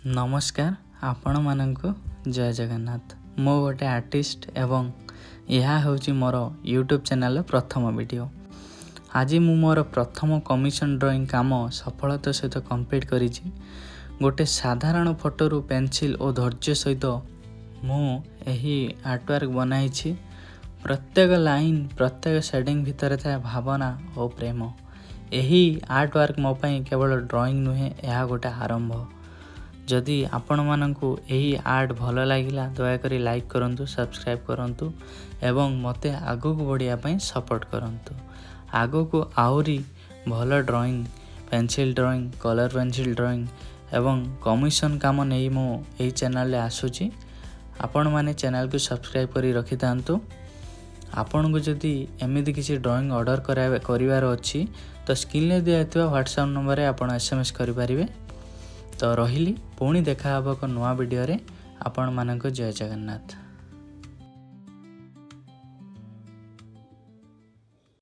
ନମସ୍କାର ଆପଣମାନଙ୍କୁ, ଜୟ ଜଗନ୍ନାଥ। ମୁଁ ଗୋଟେ ଆର୍ଟିଷ୍ଟ ଏବଂ ଏହା ହେଉଛି ମୋର ୟୁଟ୍ୟୁବ୍ ଚ୍ୟାନେଲର ପ୍ରଥମ ଭିଡ଼ିଓ। ଆଜି ମୁଁ ମୋର ପ୍ରଥମ କମିଶନ ଡ୍ରଇଂ କାମ ସଫଳତା ସହିତ କମ୍ପ୍ଲିଟ୍ କରିଛି। ଗୋଟେ ସାଧାରଣ ଫଟୋରୁ ପେନସିଲ୍ ଓ ଧୈର୍ଯ୍ୟ ସହିତ ମୁଁ ଏହି ଆର୍ଟୱାର୍କ ବନାଇଛି। ପ୍ରତ୍ୟେକ ଲାଇନ୍, ପ୍ରତ୍ୟେକ ସେଡ଼ିଂ ଭିତରେ ଥାଏ ଭାବନା ଓ ପ୍ରେମ। ଏହି ଆର୍ଟୱାର୍କ ମୋ ପାଇଁ କେବଳ ଡ୍ରଇଂ ନୁହେଁ, ଏହା ଗୋଟେ ଆରମ୍ଭ। ଯଦି ଆପଣମାନଙ୍କୁ ଏହି ଆର୍ଟ ଭଲ ଲାଗିଲା, ଦୟାକରି ଲାଇକ୍ କରନ୍ତୁ, ସବସ୍କ୍ରାଇବ୍ କରନ୍ତୁ ଏବଂ ମୋତେ ଆଗକୁ ବଢ଼ିବା ପାଇଁ ସପୋର୍ଟ କରନ୍ତୁ। ଆଗକୁ ଆହୁରି ଭଲ drawing, pencil drawing, colour pencil drawing ଏବଂ କମିଶନ କାମ ନେଇ ମୁଁ ଏହି ଚ୍ୟାନେଲରେ ଆସୁଛି। ଆପଣମାନେ ଚ୍ୟାନେଲକୁ ସବସ୍କ୍ରାଇବ୍ କରି ରଖିଥାନ୍ତୁ। ଆପଣଙ୍କୁ ଯଦି ଏମିତି କିଛି ଡ୍ରଇଂ ଅର୍ଡ଼ର କରିବାର ଅଛି, ତ ସ୍କ୍ରିନ୍ରେ ଦିଆଯାଇଥିବା ହ୍ୱାଟ୍ସଆପ୍ ନମ୍ବରରେ ଆପଣ SMS କରିପାରିବେ। ତ ରହିଲି, ପୁଣି ଦେଖା ହେବ ଏକ ନୂଆ ଭିଡ଼ିଓରେ। ଆପଣମାନଙ୍କୁ ଜୟ ଜଗନ୍ନାଥ।